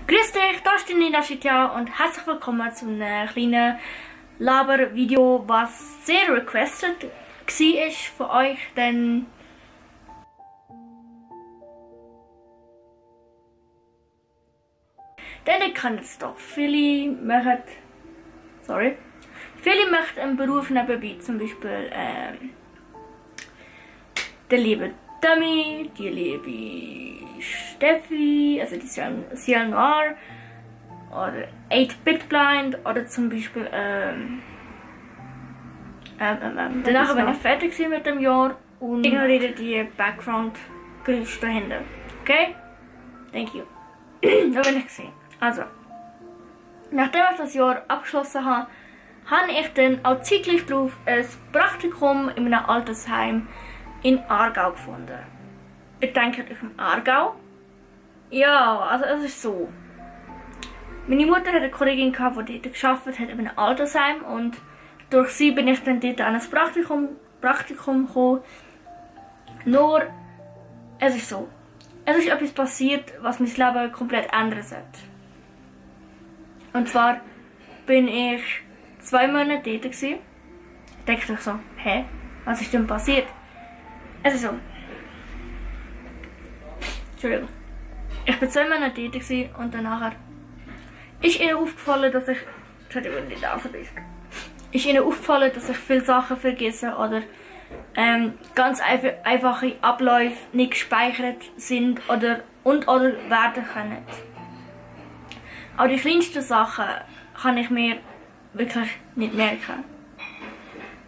Grüß dich, das ist die Nina Schitja und herzlich willkommen zu einem kleinen Laber-Video, was sehr requested war von euch, denn ich kann jetzt doch viele möchten einen Beruf nebenbei, zum Beispiel der liebe Dummy, die liebe Steffi, also die Ciel Noir oder 8-Bit Blind oder zum Beispiel danach bin ich fertig mit dem Jahr und ignoriere die Background-Geräusche dahinter. Okay? Thank you. Da bin ich gesehen. Also, nachdem ich das Jahr abgeschlossen habe, habe ich dann auch zeitlich drauf ein Praktikum in einem Altersheim in Aargau gefunden. Ich denke, ich im Aargau? Ja, also es ist so. Meine Mutter hatte eine Kollegin, die dort gearbeitet hat in einem Altersheim und durch sie bin ich dann dort an ein Praktikum gekommen. Nur, es ist so. Es ist etwas passiert, was mein Leben komplett ändern sollte. Und zwar bin ich 2 Monate dort gewesen. Ich dachte so, hä, was ist denn passiert? Es ist so. Entschuldigung. Ich bin 2 Monate dort gewesen und danach ist ihnen aufgefallen, dass ich... Entschuldigung, die Nase ist. Ist ihnen aufgefallen, dass ich viele Sachen vergesse oder ganz einfache Abläufe nicht gespeichert sind oder werden können. Auch die kleinsten Sachen kann ich mir wirklich nicht merken.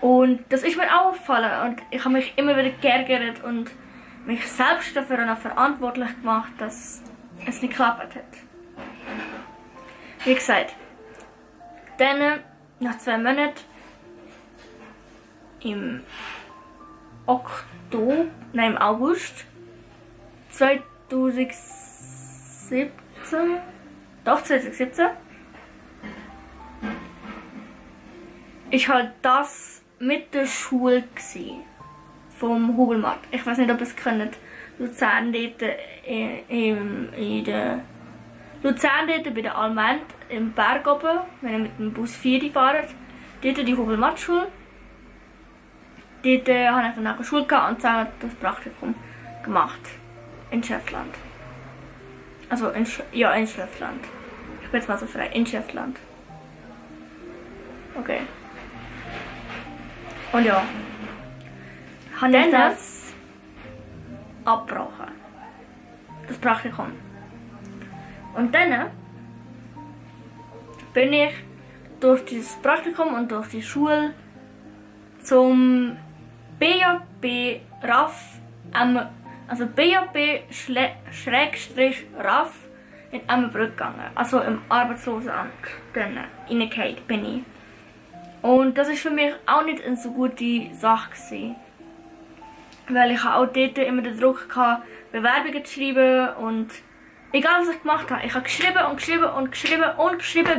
Und das ist mir auch aufgefallen und ich habe mich immer wieder geärgert und mich selbst dafür noch verantwortlich gemacht, dass es nicht geklappt hat. Wie gesagt, dann nach 2 Monaten im August 2017 ist halt das mit der Schule gewesen, vom Hubelmarkt. Ich weiß nicht, ob ihr es kennt. Luzern dort Luzern dort bei der Almend im Berg oben, wenn ihr mit dem Bus 4 fahrt. Dort die Hubelmarkt-Schule. Dort habe ich dann nach der Schule gehabt und zusammen das Praktikum gemacht. In Schäftland. Also in Schäftland. Ich bin jetzt mal so frei. In Schäftland. Okay. Und ja. Habe ich das abgebrochen. Das Praktikum. Und dann bin ich durch dieses Praktikum und durch die Schule zum BJB RAF, also BJB-RAF in Emmenbrück gegangen. Also im Arbeitslosenamt dann reingefallen bin ich. Und das war für mich auch nicht eine so gute Sache gewesen. Weil ich auch dort immer den Druck hatte, Bewerbungen zu schreiben und egal was ich gemacht habe, ich habe geschrieben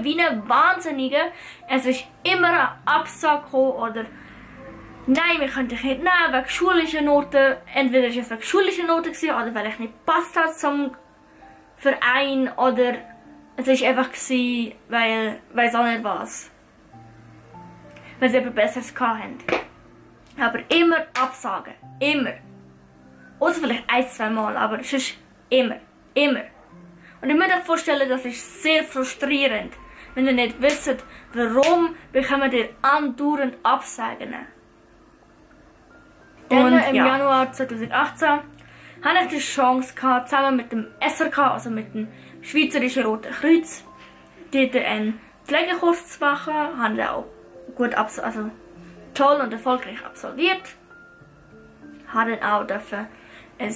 wie eine Wahnsinnige. Es ist immer ein Absage gekommen oder nein, wir können dich nicht nehmen wegen schulischer Noten. Entweder war es wegen schulischer Noten oder weil ich nicht gepasst habe zum Verein oder es war einfach weil es auch nicht was. Weil sie etwas Besseres hatten. Aber immer Absagen. Immer. Oder vielleicht 1-2 Mal, aber es ist immer. Immer. Und ich muss euch vorstellen, das ist sehr frustrierend, wenn ihr nicht wisst, warum bekommen ihr andauernd Absagen. Dann im Januar 2018 hatte ich die Chance gehabt, zusammen mit dem SRK, also mit dem Schweizerischen Roten Kreuz, dort einen Pflegekurs zu machen. Haben auch gut toll und erfolgreich absolviert. Haben auch dürfen ein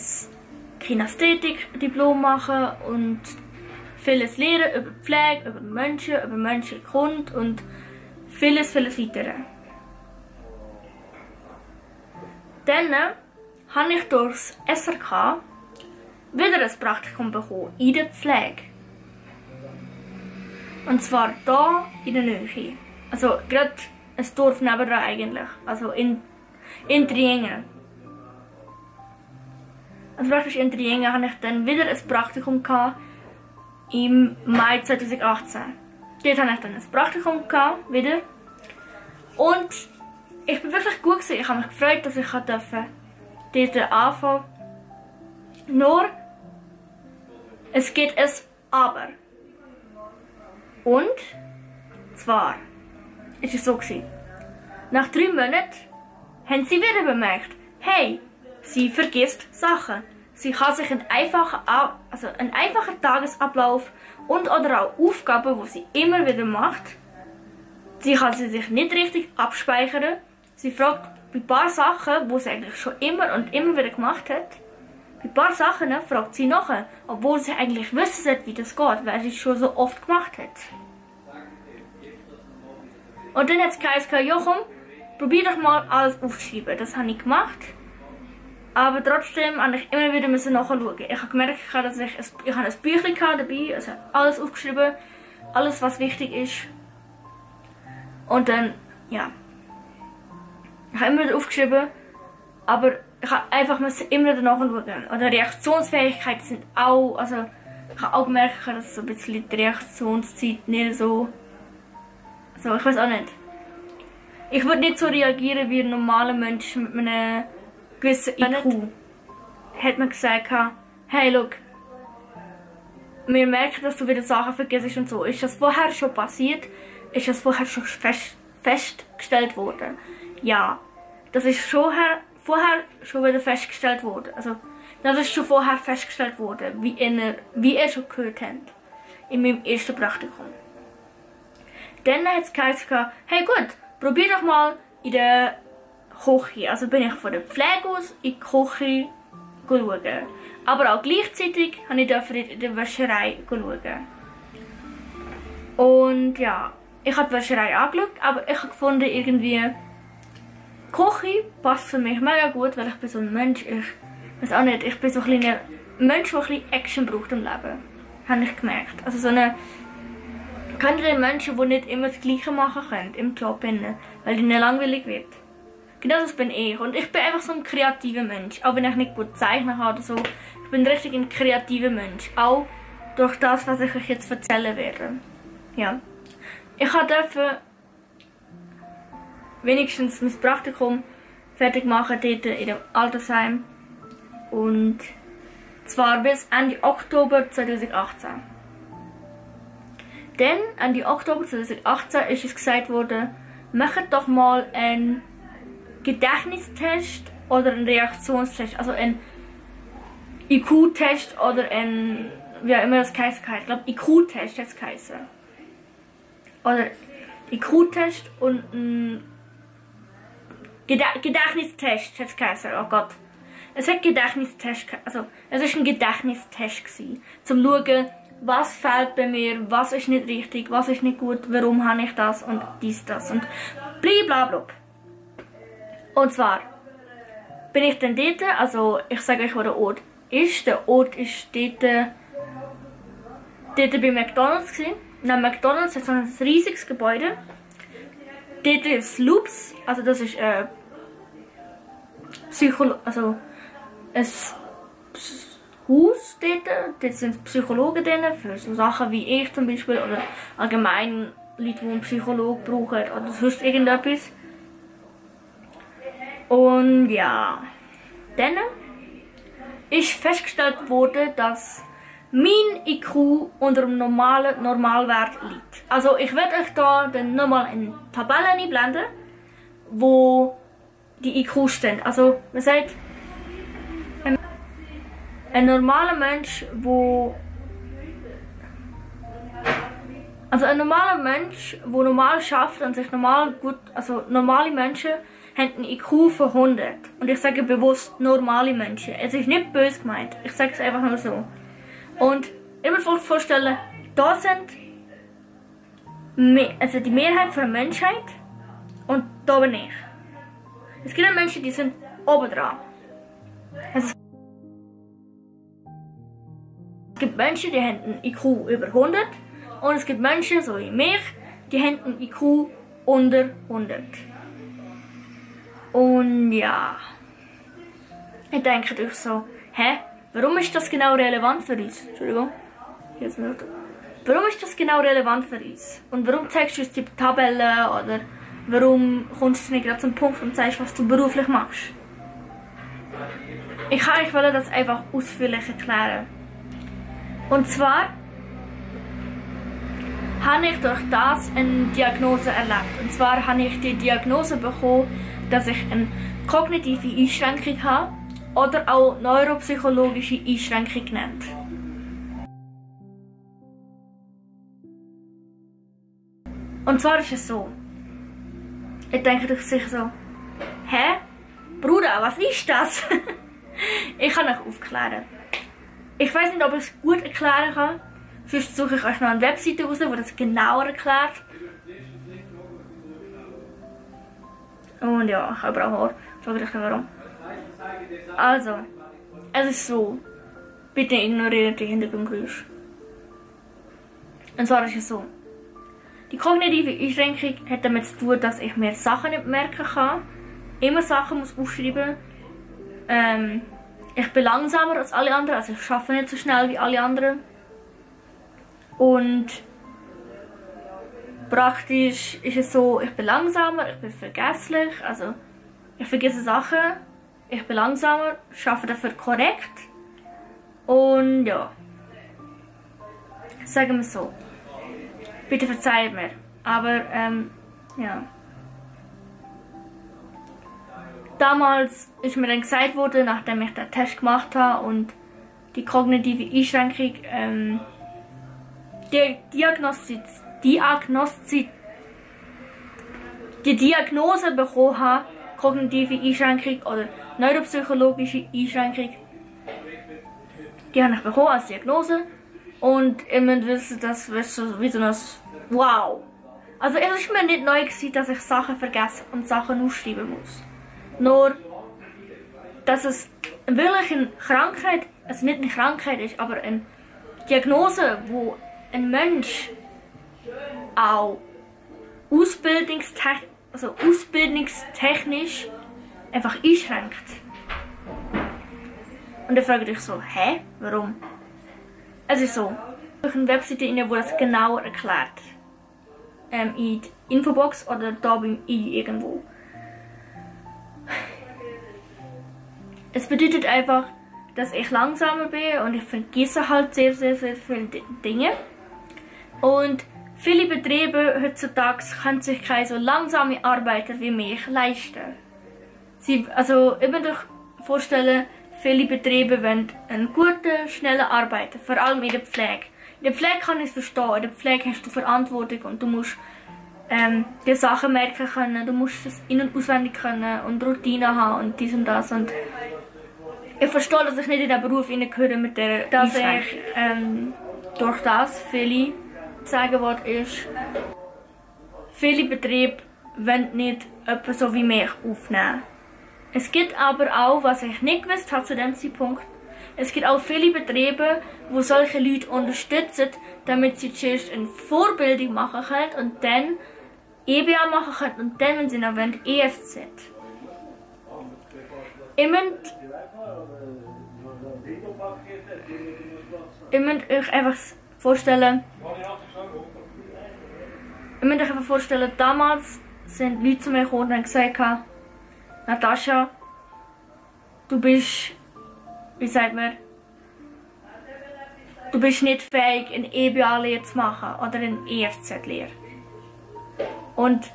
Kinästhetik-Diplom machen und vieles lernen über Pflege, über menschliche Kunde und vieles weitere. Dann habe ich durch das SRK wieder ein Praktikum bekommen in der Pflege. Und zwar hier in der Nähe. Also gerade ein Dorf nebenan eigentlich. Also in Triengen. Also praktisch in Triengen hatte ich dann wieder ein Praktikum gehabt im Mai 2018. Dort hatte ich dann ein Praktikum gehabt, wieder. Und ich bin wirklich gut gewesen. Ich habe mich gefreut, dass ich dort anfangen. Nur, es gibt ein Aber. Und zwar ist es so gewesen. Nach 3 Monaten haben sie wieder bemerkt, hey, sie vergisst Sachen. Sie kann sich einen einfachen Tagesablauf und oder auch Aufgaben, die sie immer wieder macht, sie kann sie sich nicht richtig abspeichern. Sie fragt bei ein paar Sachen, die sie eigentlich schon immer und immer wieder gemacht hat, bei ein paar Sachen fragt sie nachher, obwohl sie eigentlich wissen sollte, wie das geht, weil sie es schon so oft gemacht hat. Und dann hat es gesagt, ja komm, probier doch mal alles aufzuschreiben. Das habe ich gemacht. Aber trotzdem musste ich immer wieder nachschauen. Ich habe gemerkt, dass ich ein Büchlein dabei, also alles aufgeschrieben, alles was wichtig ist. Und dann, ja. Ich habe immer wieder aufgeschrieben, aber ich habe einfach immer wieder nachschauen. Oder Reaktionsfähigkeiten sind auch, also ich habe auch gemerkt, dass so ein bisschen die Reaktionszeit nicht so, ich weiß auch nicht. Ich würde nicht so reagieren wie ein normaler Mensch mit einem gewissen IQ. Hat man gesagt, hey, look, wir merken, dass du wieder Sachen vergisst und so. Ist das vorher schon passiert? Ist das vorher schon festgestellt worden? Ja, das ist vorher schon wieder festgestellt worden. Also, das ist schon vorher festgestellt worden, wie ihr schon gehört habt. In meinem ersten Praktikum. Dann hat es gesagt, hey gut, probier doch mal in der Küche. Also bin ich von der Pflege aus in die Küche schauen. Aber auch gleichzeitig durfte ich in der Wäscherei schauen. Und ja, ich habe die Wäscherei angeschaut, aber ich habe gefunden, irgendwie die Küche passt für mich mega gut, weil ich bin so ein Mensch, ich weiß auch nicht, ich bin so ein Mensch, der ein bisschen Action braucht im Leben. Habe ich gemerkt. Also so eine kennt ihr Menschen, die nicht immer das Gleiche machen können im Job, weil ihnen langweilig wird. Genau das bin ich. Und ich bin einfach so ein kreativer Mensch. Auch wenn ich nicht gut zeichnen kann oder so. Ich bin richtig ein kreativer Mensch. Auch durch das, was ich euch jetzt erzählen werde. Ja. Ich durfte wenigstens mein Praktikum fertig machen dort in dem Altersheim. Und zwar bis Ende Oktober 2018. Dann, Ende Oktober 2018, ist es gesagt worden, macht doch mal einen Gedächtnistest oder einen Reaktionstest, also einen IQ-Test oder einen, wie auch immer das geheißen hat. Ich glaube, IQ-Test hat es geheißen. Oder IQ-Test und ein Gedächtnistest hat es geheißen. Oh Gott. Es hat Gedächtnistest, also es war ein Gedächtnistest gewesen, zum schauen, was fehlt bei mir, was ist nicht richtig, was ist nicht gut, warum habe ich das und dies, das und blablabla. Und zwar bin ich dann dort, also ich sage euch, wo der Ort ist. Der Ort ist dort bei McDonald's gewesen. Neben McDonald's hat so ein riesiges Gebäude. Dort ist Loops, also das ist ein Haus dort sind Psychologen drin, für so Sachen wie ich zum Beispiel, oder allgemein Leute, die einen Psychologen brauchen, oder sonst irgendetwas. Und ja, dann ist festgestellt worden, dass mein IQ unter dem Normalwert liegt. Also ich werde euch da dann nochmal eine Tabelle einblenden, wo die IQ stehen. Also man sagt, ein normaler Mensch, der normal schafft und sich normal gut, also normale Menschen haben einen IQ von 100. Und ich sage bewusst normale Menschen. Es ist nicht böse gemeint. Ich sage es einfach nur so. Und ich muss mir vorstellen, da sind die Mehrheit von der Menschheit und da bin ich. Es gibt Menschen, die sind oben dran. Es gibt Menschen, die haben einen IQ über 100 und es gibt Menschen, so wie mich, die haben einen IQ unter 100. Und ja, ich denke euch so, hä, warum ist das genau relevant für uns? Entschuldigung, jetzt nicht. warum ist das genau relevant für uns? Und warum zeigst du uns die Tabellen oder warum kommst du nicht gerade zum Punkt und sagst, was du beruflich machst? Ich wollte das einfach ausführlich erklären. Und zwar habe ich durch das eine Diagnose erlebt. Und zwar habe ich die Diagnose bekommen, dass ich eine kognitive Einschränkung habe oder auch neuropsychologische Einschränkung genannt. Und zwar ist es so. Ich denke euch sicher so, hä? Bruder, was ist das? Ich kann euch aufklären. Ich weiß nicht, ob ich es gut erklären kann. Sonst suche ich euch noch eine Webseite raus, die das genauer erklärt. Und ja, ich habe auch Haar. Fragt euch nicht warum. Also, es ist so. Bitte ignoriert die Hintergrundgeräusche. Und zwar ist es so. Die kognitive Einschränkung hat damit zu tun, dass ich mir Sachen nicht merken kann. Immer Sachen muss aufschreiben. Ich bin langsamer als alle anderen, also ich arbeite nicht so schnell wie alle anderen. Und praktisch ist es so, ich bin langsamer, ich bin vergesslich, also ich vergesse Sachen, ich bin langsamer, arbeite dafür korrekt. Und ja, sagen wir so. Bitte verzeiht mir, aber ja. Damals ist mir dann gesagt worden, nachdem ich den Test gemacht habe und die kognitive Einschränkung die Diagnose bekommen habe, kognitive Einschränkung oder neuropsychologische Einschränkung, die habe ich bekommen als Diagnose. Und ihr müsst wissen, das ist so wie so ein Wow. Also es ist mir nicht neu gewesen, dass ich Sachen vergesse und Sachen aufschreiben muss. Nur, dass es wirklich eine Krankheit, also nicht eine Krankheit ist, aber eine Diagnose, wo ein Mensch auch ausbildungstechnisch einfach einschränkt. Und dann fragt euch so, hä? Warum? Es ist so, durch eine Webseite rein, wo das genauer erklärt. In die Infobox oder da beim I irgendwo. Es bedeutet einfach, dass ich langsamer bin und ich vergesse halt sehr viele Dinge. Und viele Betriebe heutzutage können sich keine so langsame Arbeiter wie mich leisten. Also ihr müsst euch vorstellen, viele Betriebe wollen einen guten, schnellen Arbeiter, vor allem in der Pflege. In der Pflege kann ich es verstehen, in der Pflege hast du Verantwortung und du musst die Sachen merken können, du musst es in- und auswendig können und Routine haben und dies und das. Und ich verstehe, dass ich nicht in den Beruf hineingehöre mit der, dass ich durch das viele sagen wollte, ist, viele Betriebe wollen nicht jemanden so wie mich aufnehmen. Es gibt aber auch, was ich nicht gewusst habe zu dem Zeitpunkt, es gibt auch viele Betriebe, die solche Leute unterstützen, damit sie zuerst eine Vorbildung machen können und dann EBA machen können und dann, wenn sie noch wollen, EFZ. Ihr müsst euch einfach vorstellen, damals sind Leute zu mir gekommen und haben gesagt, Natascha, du bist, wie sagt man, du bist nicht fähig, eine EBA-Lehre zu machen oder eine EFZ-Lehre. Und,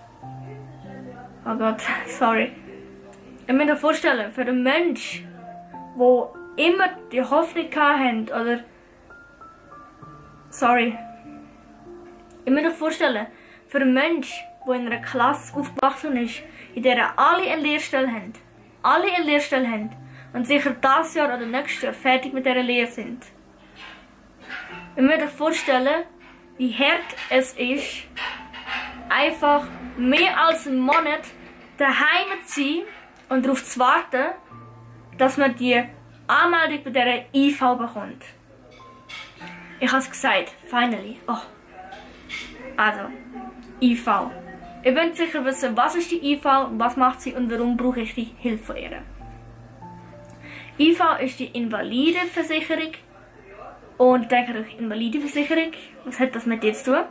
oh Gott, sorry. Ich muss mir vorstellen, für einen Menschen, der immer die Hoffnung hatte, oder, sorry. Ich muss mir vorstellen, für einen Menschen, der in einer Klasse aufgewachsen ist, in der alle eine Lehrstelle haben, und sicher dieses Jahr oder nächstes Jahr fertig mit dieser Lehre sind. Ich muss mir vorstellen, wie hart es ist, einfach mehr als einen Monat daheim zu sein und darauf zu warten, dass man die Anmeldung bei dieser IV bekommt. Ich habe es gesagt, finally. Oh. Also, IV. Ihr wollt sicher wissen, was ist die IV, was macht sie und warum brauche ich die Hilfe von ihr. IV ist die Invalidenversicherung Und denkt euch Invalidenversicherung. Was hat das mit dir zu tun?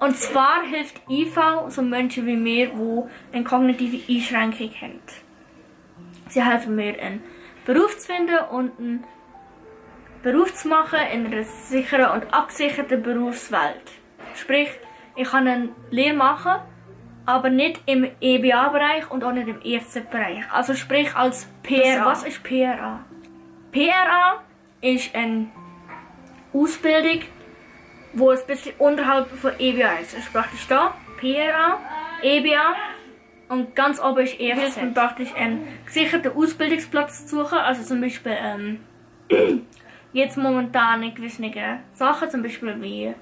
Und zwar hilft IV so Menschen wie mir, die eine kognitive Einschränkung haben. Sie helfen mir, einen Beruf zu finden und einen Beruf zu machen in einer sicheren und abgesicherten Berufswelt. Sprich, ich kann eine Lehre machen, aber nicht im EBA-Bereich und auch nicht im EFZ-Bereich. Also sprich als PRA. Was ist PRA? PRA ist eine Ausbildung, wo ein bisschen unterhalb von EBA ist. Das ist praktisch da, PRA, EBA und ganz oben ist EFZ. Man praktisch einen gesicherten Ausbildungsplatz zu suchen, also zum Beispiel jetzt momentan in gewissen Sachen, zum Beispiel wie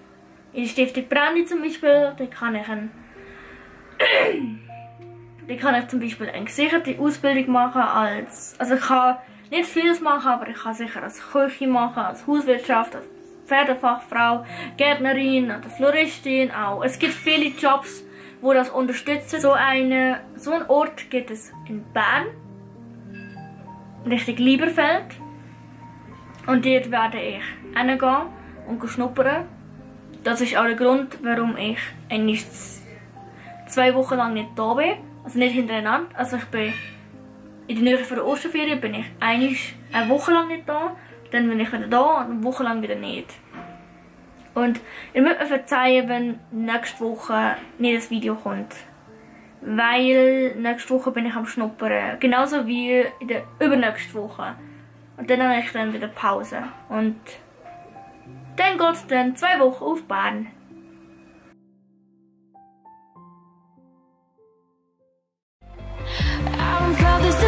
in der Stiftung Brandy zum Beispiel, da kann ich zum Beispiel eine gesicherte Ausbildung machen also ich kann nicht vieles machen, aber ich kann sicher als Küche machen, als Hauswirtschaft, als Pferdefachfrau, Gärtnerin oder Floristin auch. Es gibt viele Jobs, die das unterstützen. So einen Ort gibt es in Bern, Richtung Lieberfeld. Und dort werde ich hingehen und schnuppern. Das ist auch der Grund, warum ich eigentlich 2 Wochen lang nicht da bin. Also nicht hintereinander. Also ich bin in der Nähe von der Osterferien bin ich eine Woche lang nicht da. Dann bin ich wieder da und eine Woche lang wieder nicht. Und ihr müsst mir verzeihen, wenn nächste Woche nicht das Video kommt. Weil nächste Woche bin ich am Schnuppern. Genauso wie in der übernächsten Woche. Und dann habe ich dann wieder Pause. Und dann geht es dann 2 Wochen auf Bern. I felt this